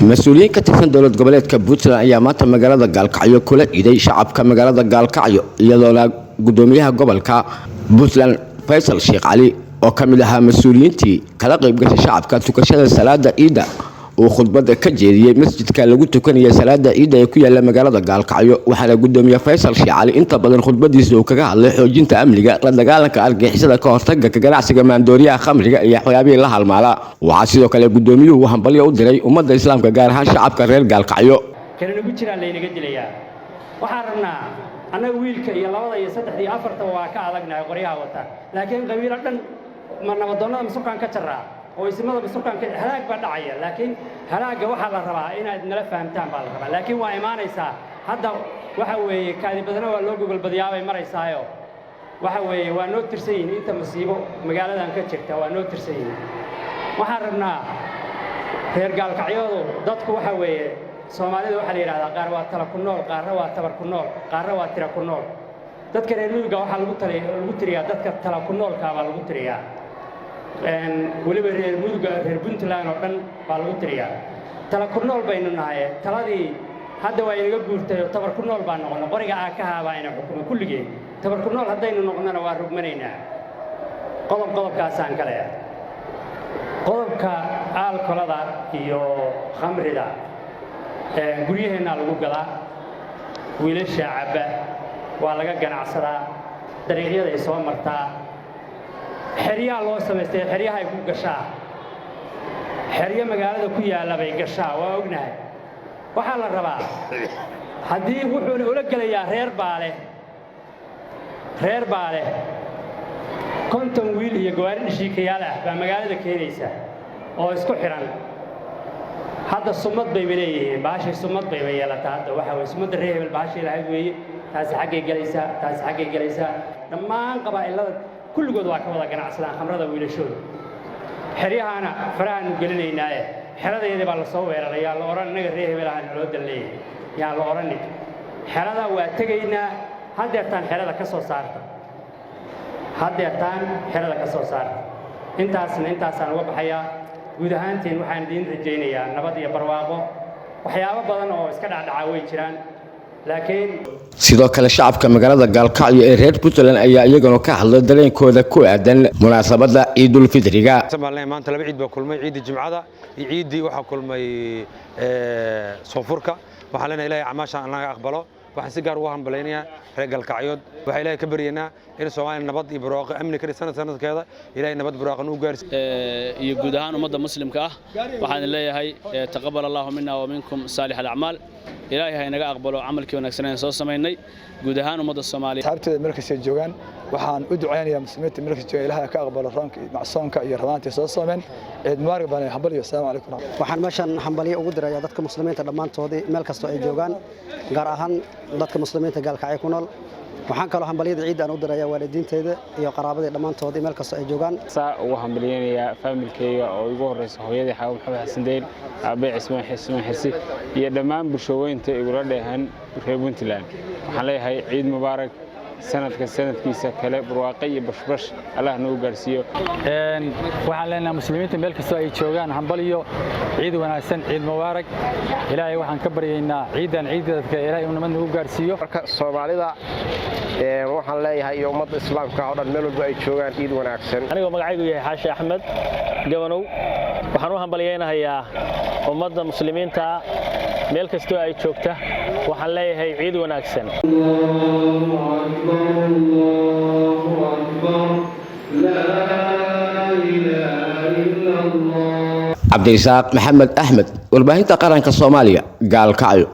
Mas-uuliyiin ka tirsan dowlad goboleedka Puntland ayaa maanta magaalada Gaalkacyo kula ciiday shacabka magaalada Gaalkacyo, iyadoona gudoomiyaha gobolka Puntland, Faysal Sheekh Cali, oo ka mid ahaa mas-uuliyiintii kala qaybgashay shacabka tukashada salaada ciidda, uu khudbadda ka jeediyey masjidka lagu tukanaya salaada ciidda ee ku yaala magaalada Gaalkacyo. Waxaana gudoomiye Faysal Sheekh Cali inta badan khudbadiisa uu kaga hadlay xoojinta amniga, la dagaalanka argagixisada, ka hortaga ka ganacsiga maandooriyaha khamriga iyo waxyaabihii la halmaala. Waxaa sidoo kale gudoomiyuhu uu hambalyo u diray ummadda Islaamka, gaar ahaan shacabka reer Gaalkacyo. Kale nagu jiraan laynaga dilayaa. Waxaan rabnaa annaga wiilka iyo labada iyo saddexda iyo afartaba waa ka adagnahay qoryaha wata, laakiin qabiilo dhan ma nabadoonnada masurkaan ka jarraa oo isimada masurkaan ka halaag baa dhacaya. Laakiin halaagga waxaa la rabaa inaad nala fahamtaan baa la rabaa, laakiin waa imaanaysaa. Hadda waxa weeye kaadi badana waa loo gogolbadiyaabay maraysaayo. Waxa weeye waa noo tirsan yihiin inta masiibo magaaladan ka jirta, waa noo tirsan yihiin. Waxaan rabnaa reer Gaalkacyoodu, dadku waxa weeye Soomaalida waxaa la yidhahdaa qaar waa tala ku nool, qaarna waa tabar ku nool, qaarna waa tira ku nool. Dadka reer miyiga waxaa lagu tiriyaa dadka tala ku noolkaa baa lagu tiriyaa. Weliba reer Muduga, reer Puntland oo dhan baa lagu tiriyaa. Tala ku nool baynu nahay. Taladii hadda waa inaga guurtay oo tabar ku nool baan noqono. Qoriga aakahaa baa ina xukuma kulligeen. Tabar ku nool haddaynu noqonnona waa rogmanaynaa. Qodobkaasaan ka leeyahay. Qodobka aalkolada iyo khamrida guryaheennaa lagu gadaa, wiilasha cabba, waa laga ganacsadaa, dariiqyaday soo martaa, xeryaa loo samaystay, xeryahay ku gashaa, xeryo magaalada ku yaalla bay gashaa, waa ognahay. Waxaa la rabaa haddii wuxuuna ula gelayaa reer baa leh, reer baa leh 50 wiil iyo gawaari dhishiikayaal ah baa magaalada keenaysa oo isku xidhan. Hadda sumad bayba leeyihiin, bahashay sumad bayba yeelataa. Hadda waxaa weye sumadda reer hebel bahashay lahayd weeye. Taasi xaggay gelaysaa, taasi xaggay gelaysaa. Dhammaan qabaa'ilada kulligood waa ka wada ganacsadaan khamrada wiilashooda. Xeryahaana farahaanu gelinaynaaye, xeradeedii baa lasoo weeraray. Yaa la odhan innaga reer hebel ahaa naloo dan leeyahay? Yaan la odhanin. Xerada waa tegaynaa. Haddeertaan xerada ka soo saarta, haddeertaan xerada ka soo saarta. Intaasna intaasaan uga baxayaa. Guud ahaantiin waxaan idiin rajaynayaa nabad iyo barwaaqo. Waxyaabo badan oo iska dhacdhacaa way jiraan, laakiin Sidoo kale shacabka magaalada Gaalkacyo ee reer Puntland ayaa iyaguna ka hadlay dareenkooda ku aadan munaasabadda Ciidulfidriga. Maanta laba ciid baa kulmay, ciiddii Jimcada iyo ciiddii waxaa kulmay Soonfurka. Waxaan leenahay Ilahay acmaasha naga aqbalo. Waxaan si gaar ugu hambalaynayaa reer Galkacyood. Waxaa Ilahay ka baryaynaa in Soomaaliya nabad iyo barwaaqo, amni ka dhisan sanadkeeda Ilahay nabad barwaaqo nuu gaarsiiyo. Iyo guud ahaan ummadda Muslimka ah waxaan leeyahay taqabal Allahu minna wa minkum saalix alacmaal. Ilaahay ha inaga aqbalo camalkii wanaagsan aan soo samaynay, guud ahaan ummadda Soomaaliya. Asxaabteeda meel kastay joogaan waxaan u ducaynayaa, muslimiinta meel kasta joogaan, Ilaahay ka aqbalo roonka, macsoonka iyo Ramadaantii soo soomeen. Ciid mubaarak baan, hambalyo. Assalaamu calaykum. Waxaan meeshan hambalyo ugu dirayaa dadka muslimiinta dhammaantoodii meel kastoo ay joogaan, gaar ahaan dadka muslimiinta Gaalkacyo ku nool. Waxaan kaloo hambalyada ciidda aan u dirayaa waalidiinteyda iyo qaraabadii dhammaantoodii meel kastoo ay joogaan. Saa ugu hambalyeynayaa faamilkeyga oo igu horeysa hooyadii Xaawo Maxamed Xasan Deyl, aabbe Cismaan Cismaan Xirsi iyo dhammaan bulshooyinta igula dheehan reer Puntland. Waxaan leeyahay ciid mubaarak. Sanadka sanadkiisa kale barwaaqo iyo bashbash Allah nagu gaarsiiyo. Waxaan leenahay muslimiinta meel kastoo ay joogaan hambalyo, ciid wanaagsan, ciid mubaarak. Ilaahay waxaan ka baryaynaa ciidan ciidadka Ilaahay uu nabad nagu gaarsiiyo. Marka Soomaalida waxaan leeyahay iyo ummadda Islaamka oo dhan meel walba ay joogaan, ciid wanaagsan. Anigoo magacaygu yahay Xaashi Axmed Gabanow, waxaan u hambalyaynahayaa ummadda muslimiinta meel kastoo ay joogta. Waxaan leeyahay ciid wanaagsan. الله أكبر، الله أكبر، لا إله إلا الله. Cabdirasaaq Maxamed Axmed, warbaahinta qaranka Soomaaliya, Gaalkacyo.